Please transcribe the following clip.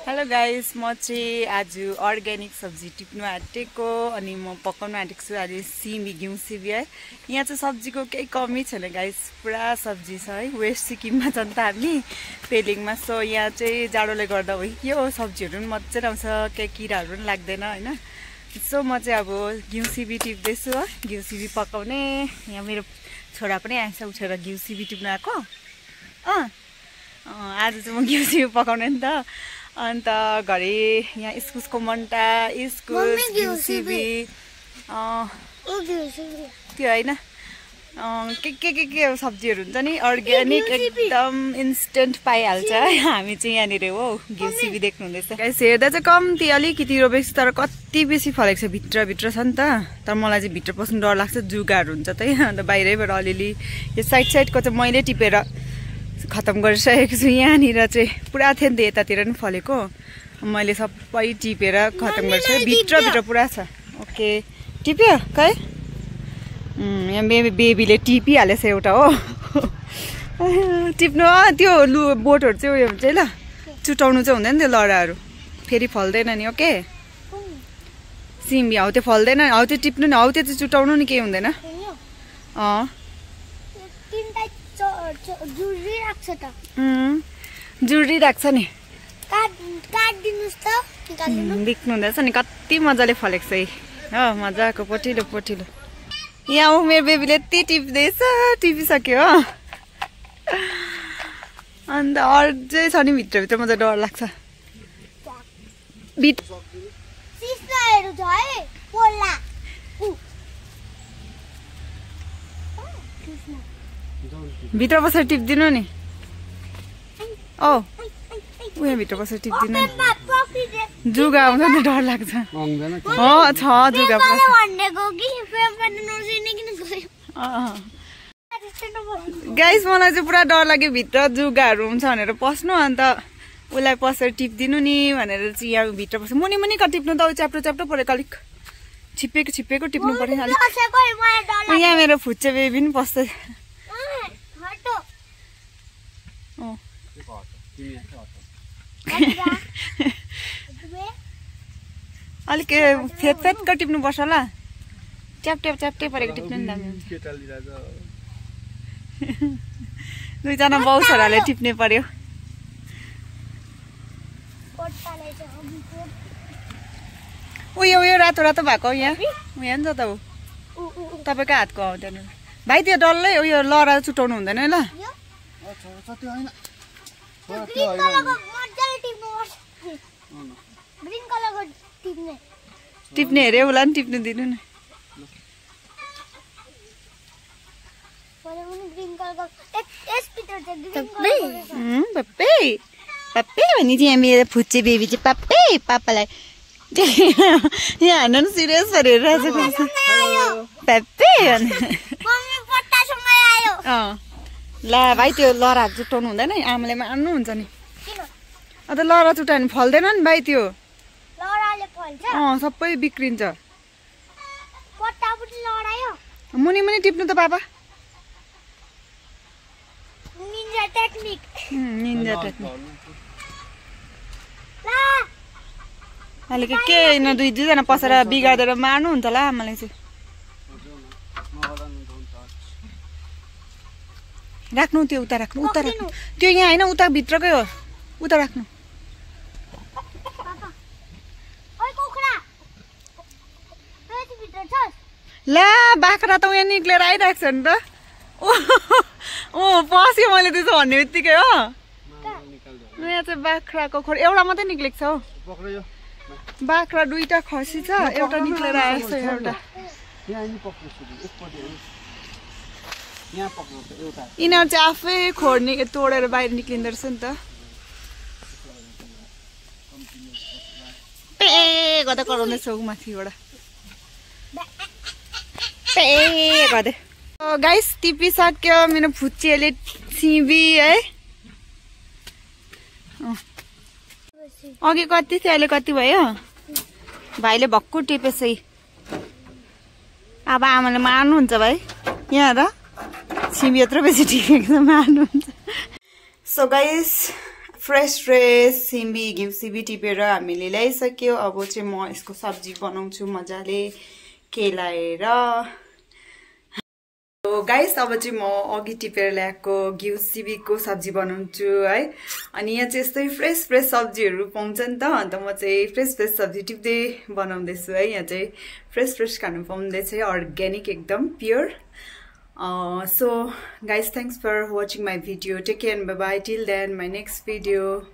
Hello guys, म चाहिँ आज अर्ग्यानिक सब्जी टिप्नु आँटेको अनि म पकाउनु आँटेको छु आज सिमी घिउ सिमी है। यहाँ चाहिँ सब्जीको केही कमी छैन गाइस, पुरा सब्जी छ है। वेस्ट सिक्किममा छ नि त हामी पेलिङमा, सो यहाँ चाहिँ जाडोले गर्दा हो कि हो सब्जीहरू पनि मजाले आउँछ, केही किराहरू पनि लाग्दैन हैन। सो म चाहिँ अब घिउ सिमी टिप्दैछु है, घिउ सिमी पकाउने। यहाँ मेरो छोरा पनि आएछ उठेर घिउ सिमी टिप्नु आएको। आज चाहिँ म घिउ सिमी पकाउने नि त। अन्त घरि यहाँ इस्कुसको मन्टा, इस्कुस, घिउ सिमी त्यो होइन के सब्जीहरू हुन्छ नि अर्ग्यानिक, एकदम इन्स्टेन्ट पाइहाल्छ। हामी चाहिँ यहाँनिर हो घिउ सिमी देख्नु हुँदैछ गाइस। हेर्दा चाहिँ कम्ती अलिकति रोपेको छ, तर कति बेसी फलेको छ, भित्र छ नि त। तर मलाई चाहिँ भित्र पस्नु डर लाग्छ, जुगाहरू हुन्छ त। अन्त बाहिरैबाट अलिअलि यो साइडको चाहिँ मैले टिपेर खतम गरिसकेको छु। यहाँनिर चाहिँ पुरा थियो नि त, यतातिर पनि फलेको, मैले सबै टिपेर खतम गरिसकेँ। भित्र पुरा छ। ओके टिप्यो खै, यहाँ बेबीले टिपिहालेछ एउटा हो। टिप्नु त्यो बोटहरू चाहिँ उयो हुन्छ है ल, चुटाउनु चाहिँ हुँदैन त्यो लडाहरू, फेरि फल्दैन नि। ओके सिमी हौ त्यो फल्दैन, हौ त्यो टिप्नु नि, हौ त्यो चाहिँ चुटाउनु नि, केही हुँदैन। जुडी राख्छ नि, देख्नु हुँदैछ नि कति मजाले फलेको छ हो, मजाको पोटिलो पोटिलो। यहाँ मेरो बेबीले यति टिप्दैछ, टिपिसक्यो हो। अन्त अझै छ नि भित्र मजा डर लाग्छ। भित्र बसेर टिप्दिनु नि। उयो भित्र बसेर टिप्दिनु, जुगा आउँछ नि, डर लाग्छ। छ जुगा गाइस, मलाई चाहिँ पुरा डर लाग्यो भित्र जुगाहरू हुन्छ भनेर पस्नु। अन्त उसलाई पसेर टिप्दिनु नि भनेर चाहिँ यहाँ भित्र पस्छ। मुनि टिप्नु त च्याप्टो परेको, अलिक छिप्पेको टिप्नु पर्यो अलिक। यहाँ मेरो फुच्चे बेबी पनि पस्छ। अलिक फेदको टिप्नु पर्छ ल, च्याप्टे परेको टिप्नु नि दामी। दुईजना बाउ छोराले टिप्ने पर्यो। उयो रातो भएको यहाँ नि त ऊ तपाईँको हातको हो त्यहाँनिर भाइ। त्यो डल्लै उयो लहरा चुटाउनु हुँदैन है ल। टिप्ने हेरे उसलाई पनि टिप्नु दिनु नि। पप्पे भने चाहिँ मेरो फुच्चे बेबी चाहिँ पापालाई यहाँ हान्न नि सिरियस गरेर पप्पे ला भाइ। त्यो लहराहरू चुटाउनु हुँदैन, आमाले मार्नुहुन्छ नि। अन्त लहरा चुटायो भने फल्दैन नि भाइ, त्यो सबै बिग्रिन्छ। मुनि टिप्नु त पापा। Ninja technique. अहिले के दुईजना पसेर बिगारेर मार्नुहुन्छ होला आमाले चाहिँ। राख्नु त्यो उता राख्नु त्यो यहाँ होइन, उता भित्रकै हो, उता राख्नु। ला बाख्रा त यहाँ निक्लेर आइरहेको छ नि त। पस्यो मैले त्यसो भन्ने बित्तिकै हो। यहाँ चाहिँ बाख्राको खोर एउटा मात्रै निक्लेको छ हौ। बाख्रा दुईटा खसी छ, एउटा निक्लेर आएको छ। एउटा यिनीहरू चाहिँ आफै खोर तोडेर बाहिर निक्लिँदो रहेछ नि त। गर्दा कराउँदैछ माथिबाट गर्दै। गाइस टिपिसक्यो मेरो फुच्चीले सिमी है। अघि कति थियो, अहिले कति भयो? भाइले भक्कु टिपेछ। अब आमाले मार्नुहुन्छ भाइ, यहाँ र सिमी यत्रो बेसी टिपेको छ, मार्नुहुन्छ। सो गाइस फ्रेस सिमी घिउ सिबी टिपेर हामीले ल्याइसक्यो। अब चाहिँ म यसको सब्जी बनाउँछु मजाले केलाएर। गाइस अब चाहिँ म अघि टिपेर ल्याएको घिउ सिबीको सब्जी बनाउँछु है। अनि यहाँ चाहिँ यस्तै फ्रेस सब्जीहरू पाउँछ नि त, अन्त म चाहिँ फ्रेस सब्जी टिप्दै बनाउँदैछु है। यहाँ चाहिँ फ्रेस खानु पाउँदैछ, अर्ग्यानिक एकदम pure. So guys, thanks for watching my video. Take care and bye bye till then my next video.